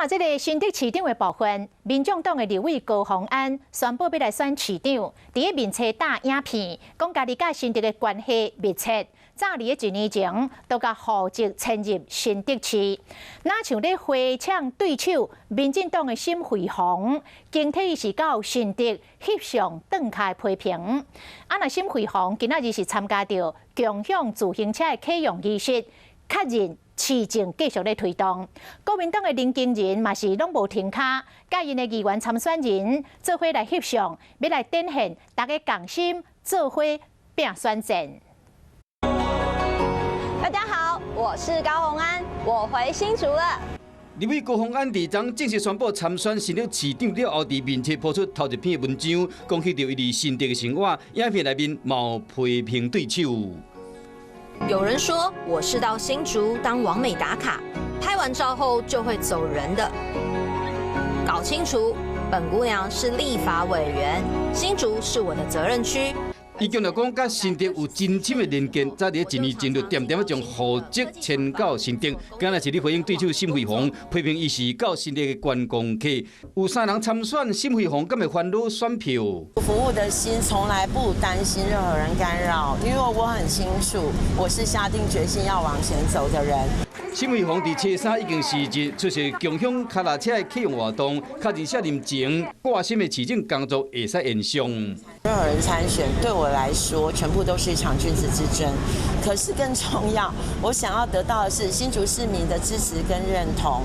那這个新竹市長的部分，民眾黨的立委高虹安宣布欲來選市長，佇咧面冊搭影片，講家己佮新竹的關係密切，早佇咧一年前就共戶籍遷入新竹市。若像咧回搶對手民進黨的沈慧虹，驚提伊是到新竹翕相轉跤的批評。啊，若沈慧虹今仔日是參加著共享自行車的啟用儀式，確認市政繼續咧推動。國民黨的林耕仁嘛是攏無停跤，佮𪜶的議員參選人做伙來翕相，欲來展現大家仝心做伙拼選戰。大家好，我是高虹安，我回新竹了。立委高虹安佇昨正式宣布參選新竹市長了後，佇面冊拋出頭一篇文章，講起著伊佇新竹的生活，影片內面嘛有批評對手。有人說我是到新竹當網美打卡，拍完照後就會走人的。搞清楚，本姑娘是立法委員，新竹是我的責任區。伊強調講，佮新竹有真深的連結，早佇一年前就恬恬仔將戶籍遷到新竹，敢若是咧回應對手沈慧虹，批評伊是到新竹的觀光客。有三人參選，沈慧虹敢會煩惱選票？服務的心從來不擔心任何人干擾，因為我很清楚，我是下定決心要往前走的人。沈慧虹佇初三已經是日出席共享跤踏車的啟用活動，確認卸任前掛心的市政工作會使延續。任何人參選對我來說，全部都是一場君子之爭。可是更重要，我想要得到的是新竹市民的支持跟認同。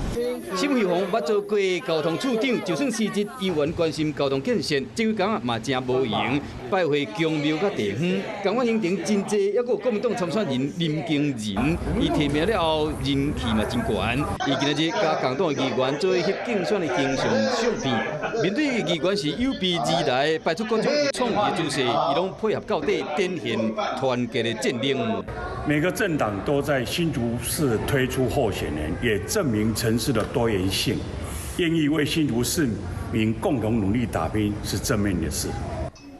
沈慧虹捌做過交通處長，就算辭職，依然關心交通建設，這幾工嘛誠無閒，拜會宮廟佮地方。仝款行程真濟，猶閣有國民黨參選人林耕仁，伊提名了後人氣嘛真懸。伊今仔日佮共黨的議員做伙翕競選的形象相片，面對議員是有備而來，擺出各種有創意的姿勢，伊攏配合到底，展現團結的戰力。每個政黨都在新竹市推出候選人，也證明城市的多元性，願意為新竹市民共同努力打拼是正面的事。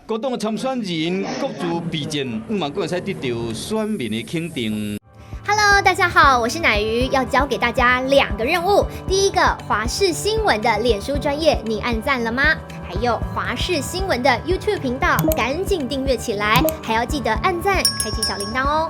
各黨參選人各自備戰，希望閣會使得到選民的肯定。 Hello，大家好，我是乃瑜，要交給大家兩個任務。第一個，華視新聞的臉書專頁，你按讚了嗎？還有華視新聞的 YouTube 頻道，趕緊訂閱起來，還要記得按讚，開啟小鈴鐺哦。